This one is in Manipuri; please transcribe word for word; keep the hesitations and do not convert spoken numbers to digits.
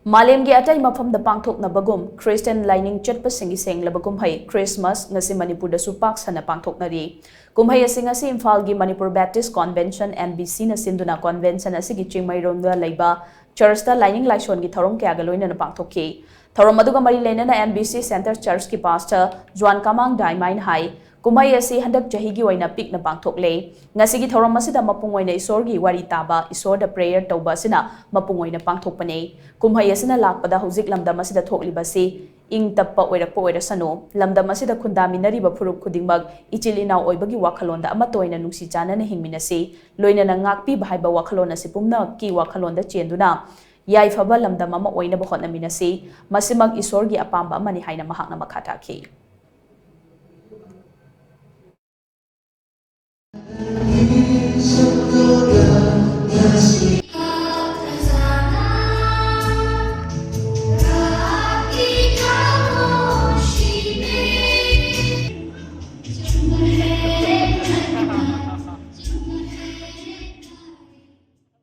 ꯃꯥꯂꯦꯝꯒꯤ ꯑꯇꯩ ꯃꯐꯝꯗ ꯄꯥꯡꯊꯣꯛꯅꯕꯒꯨꯝ, ꯈ꯭ꯔꯤꯁꯇꯤꯌꯥꯟ ꯂꯥꯏꯅꯤꯡ ꯆꯠꯄꯁꯤꯡꯒꯤ ꯁꯦꯡꯂꯕ ꯀꯨꯝꯍꯩ ꯈ꯭ꯔꯤꯁꯃꯥꯁ ꯉꯁꯤ ꯃꯅꯤꯄꯨꯔꯗꯁꯨ ꯄꯥꯛ ꯁꯟꯅ ꯄꯥꯡꯊꯣꯛꯅꯔꯤ꯫ ꯀꯨꯝꯍꯩ ꯑꯁꯤ ꯉꯁꯤ ꯏꯝꯐꯥꯜꯒꯤ ꯃꯅꯤꯄꯨꯔ ꯕꯦꯞꯇꯤꯁ ꯀꯣꯟꯚꯦꯟꯁꯟ, ꯑꯦꯟ ꯕꯤ ꯁꯤꯅ ꯁꯤꯟꯗꯨꯅ ꯀꯣꯟꯚꯦꯟꯁꯟ ꯑꯁꯤꯒꯤ ꯆꯤꯡꯃꯩꯔꯣꯡꯗ ꯂꯩꯕ ꯆꯔꯆꯇ ꯂꯥꯏꯅꯤꯡ ꯂꯥꯏꯁꯣꯟꯒꯤ ꯊꯧꯔꯝ ꯀꯌꯥꯒ ꯂꯣꯏꯅꯅ ꯄꯥꯡꯊꯣꯛꯈꯤ꯫ ꯊꯧꯔꯝ ꯑꯗꯨꯒ ꯃꯔꯤ ꯂꯩꯅꯅ ꯑꯦꯟ ꯕꯤ ꯁꯤ ꯁꯦꯟꯇꯔ ꯆꯔꯆꯀꯤ ꯄꯥꯁꯇꯔ ꯖ꯭ꯋꯥꯟ ꯀꯃꯥꯡ ꯗꯥꯏꯃꯥꯏꯅ ꯍꯥꯏ, ꯀꯨꯝꯍꯩ ꯑꯁꯤ ꯍꯟꯗꯛ ꯆꯍꯤꯒꯤ ꯑꯣꯏꯅ ꯄꯤꯛꯅ ꯄꯥꯡꯊꯣꯛꯂꯦ꯫ ꯉꯁꯤꯒꯤ ꯊꯧꯔꯝ ꯑꯁꯤꯗ ꯃꯄꯨꯡ ꯑꯣꯏꯅ ꯏꯁꯣꯔꯒꯤ ꯋꯥꯔꯤ ꯇꯥꯕ, ꯏꯁꯣꯔꯗ ꯄ꯭ꯔꯦꯌꯔ ꯇꯧꯕ ꯑꯁꯤꯅ ꯃꯄꯨꯡ ꯑꯣꯏꯅ ꯄꯥꯡꯊꯣꯛꯄꯅꯦ꯫ ꯀꯨꯝꯍꯩ ꯑꯁꯤꯅ ꯂꯥꯛꯄꯗ ꯍꯧꯖꯤꯛ ꯂꯝꯗꯝ ꯑꯁꯤꯗ ꯊꯣꯛꯂꯤꯕꯁꯤ ꯏꯪ ꯇꯞꯄ ꯑꯣꯏꯔꯛꯄ ꯑꯣꯏꯔꯁꯅꯨ꯫ ꯂꯝꯗꯝ ꯑꯁꯤꯗ ꯈꯨꯟꯗꯥꯃꯤꯟꯅꯔꯤꯕ ꯐꯨꯔꯨꯞ ꯈꯨꯗꯤꯡꯃꯛ ꯏꯆꯤꯜ ꯏꯅꯥꯎ ꯑꯣꯏꯕꯒꯤ ꯋꯥꯈꯜꯂꯣꯟꯗ ꯑꯃꯠꯇ ꯑꯣꯏꯅ ꯅꯨꯡꯁꯤ ꯆꯥꯟꯅꯅ ꯍꯤꯡꯃꯤꯟꯅꯁꯤ꯫ ꯂꯣꯏꯅꯅ ꯉꯥꯛꯄꯤꯕ ꯍꯥꯏꯕ ꯋꯥꯈꯜꯂꯣꯟ ꯑꯁꯤ ꯄꯨꯝꯅꯃꯛꯀꯤ ꯋꯥꯈꯜꯂꯣꯟꯗ ꯆꯦꯟꯗꯨꯅ ꯌꯥꯏꯐꯕ ꯂꯝꯗꯝ ꯑꯃ ꯑꯣꯏꯅꯕ ꯍꯣꯠꯅꯃꯤꯟꯅꯁꯤ꯫ ꯃꯁꯤꯃꯛ ꯏꯁꯣꯔꯒꯤ ꯑꯄꯥꯝꯕ ꯑꯃꯅꯤ ꯍꯥꯏꯅ ꯃꯍꯥꯛꯅ ꯃꯈꯥ ꯇꯥꯈꯤ꯫